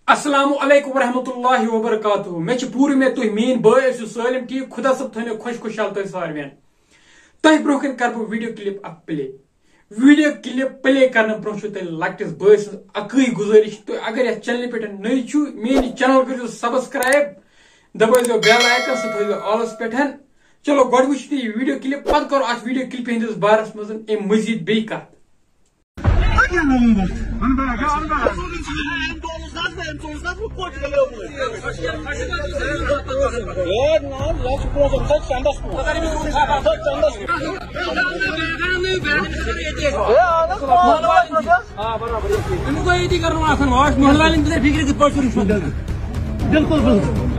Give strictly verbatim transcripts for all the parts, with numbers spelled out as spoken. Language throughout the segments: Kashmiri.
السلام علیکم ورحمۃ اللہ وبرکاتہ۔ مےٚ چھِ پوٗرٕ اُمید تُہۍ میٲنۍ بٲے ٲسِو سٲلِم ٹھیٖک۔ خۄدا صٲب تھٲینو خۄش خۄشحال تۄہہِ ساروِین۔ تۄہہِ برونٛہہ کَنہِ کَرٕ بہٕ ویٖڈیو کلپ اکھ پلے۔ ویٖڈیو کلپ پلے کرنہٕ برونٛہہ چھُ تۄہہِ لۄکٹِس بٲے سٕنٛز اَکٕے گُزٲرِش، تُہۍ اگر یَتھ چینلہِ پٮ۪ٹھ نٔوۍ چھِو، میٲنۍ یہِ چینل کٔرِزیو سبسکرایب، دبٲیزیو بیل آیکن، سُہ تھٲیزیو آلس پٮ۪ٹھ۔ چلو گۄڈٕ وٕچھِو تُہۍ یہِ ویٖڈیو کلپ، پتہٕ کرو اَتھ ویٖڈیو کلپہِ ہٕنٛدِس بارس منٛز اَمہِ مٔزیٖد بیٚیہِ کتھ۔ تمیُک گوٚو ییٚتی کرُن آسان، واش محلہٕ والٮ۪ن تہِ فِکرِ کِتھ پٲٹھۍ چھُ رِشوت دِوان۔ بِلکُل، بِلکُل۔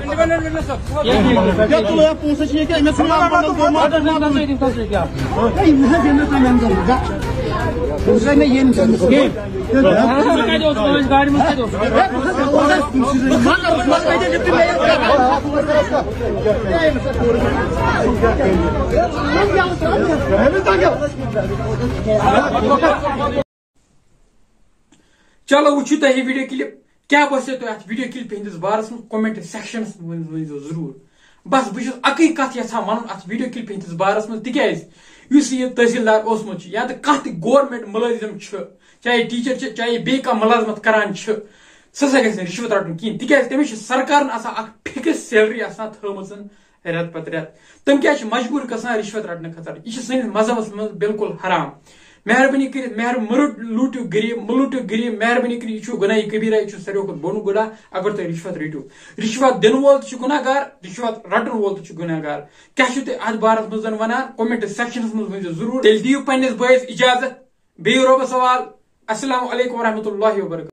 Independent witness، sir۔ ییٚتہِ تُلو یا پونٛسہٕ چھِ ییٚتہِ، أمِس چھُنہٕ آز مطلب کوٚرمُت۔ ہے، نہ حظ، ییٚمِس نہٕ مےٚ اَنٛدر گژھ۔ بہٕ چھُسَے نہٕ ییٚمہِ سۭتۍ کینٛہہ۔ ژٕ کَتہِ اوسُکھ؟ گاڑِ منٛز کَتہِ اوسُکھ؟ چلو وٕچھِو تۄہہِ یہِ ویٖڈیو کلپ، کیٛاہ باسیو تۄہہِ اَتھ ویٖڈیو کلپہِ ہٕنٛدِس بارَس منٛز؟ کمنٹ سیکشنَس منٛز ؤنۍزیو ضروٗر۔ بس بہٕ چھُس اَکٕے کَتھ یَژھان وَنُن اَتھ ویٖڈیو کلپہِ ہٕنٛدِس بارَس منٛز، تِکیٛازِ یُس یہِ تحصیٖلدار اوسمُت چھُ یا تہٕ کانٛہہ تہِ گورمنٹ مُلٲزِم چھُ، چاہے ٹیٖچر چھِ، چاہے بیٚیہِ کانٛہہ مُلازمت کران چھِ، سُہ ہسا گژھِ نہٕ رِشوت رَٹُن کِہیٖنۍ، تِکیٛازِ تٔمِس چھِ سرکارَن آسان اَکھ فِکٕس سیلری آسان تھٲومٕژ رٮ۪تہٕ پتہٕ رٮ۪تہٕ۔ تِم کیٛازِ چھِ مجبوٗر گژھان رِشوت رَٹنہٕ خٲطرٕ؟ یہِ چھِ سٲنِس مذہبَس منٛز بِلکُل حرام۔ مہربٲنی کٔرِتھ، مہر-، مہٕ رُٹ-، لوٗٹِو غریٖب، مہٕ لوٗٹِو غریٖب، مہربٲنی کٔرِتھ، یہِ چھُ گۄناہہِ کبیٖرہ، یہِ چھُ ساروِیو کھۄتہٕ بوٚڑ گۄناہ، اگر تُہۍ رِشوت رٔٹِو۔ رِشوت دِنہٕ وول تہِ چھُ گۄناہ گار، رِشوت رَٹَن وول تہِ چھُ گۄناہ گار۔ کیٛاہ چھِو تُہۍ اَتھ بارَس منٛز وَنان؟ کمنٹ سیکشنَس منٛز ؤنۍزیو ضروٗر۔ تیٚلہِ دِیِو پنٛنِس بٲیِس اِجازت۔ بیٚیہِ رۄبَس حوال۔ السلام علیکم ورحمۃ اللہ وبرکاتہ۔